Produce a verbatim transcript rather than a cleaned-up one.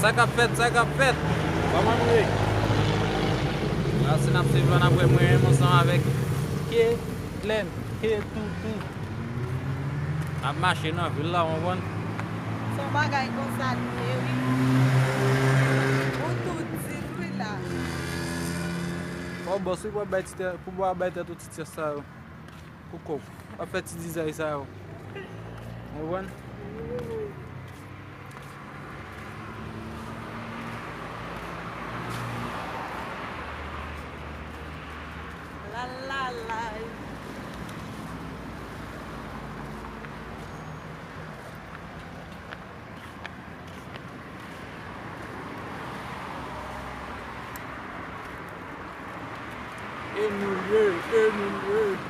Sa k ap fèt, sa k ap fèt? Kòman nou ye? Mèsi, n ap swiv la, n ap wè mwen menm ansanm avèk K Lèn, K Toutou. N ap mache nan vil la, w konprann? Se yon bagay konsa li ye, wi. Ou tou di l, wi, la. Fò w bòs, wi, pou w ap bay ti tè-, pou w ap bay tèt ou ti tyès sa yo. Koko, w ap fè ti dizay sa yo. Ou konprann? La, la, la. E nou ye, e nou ye.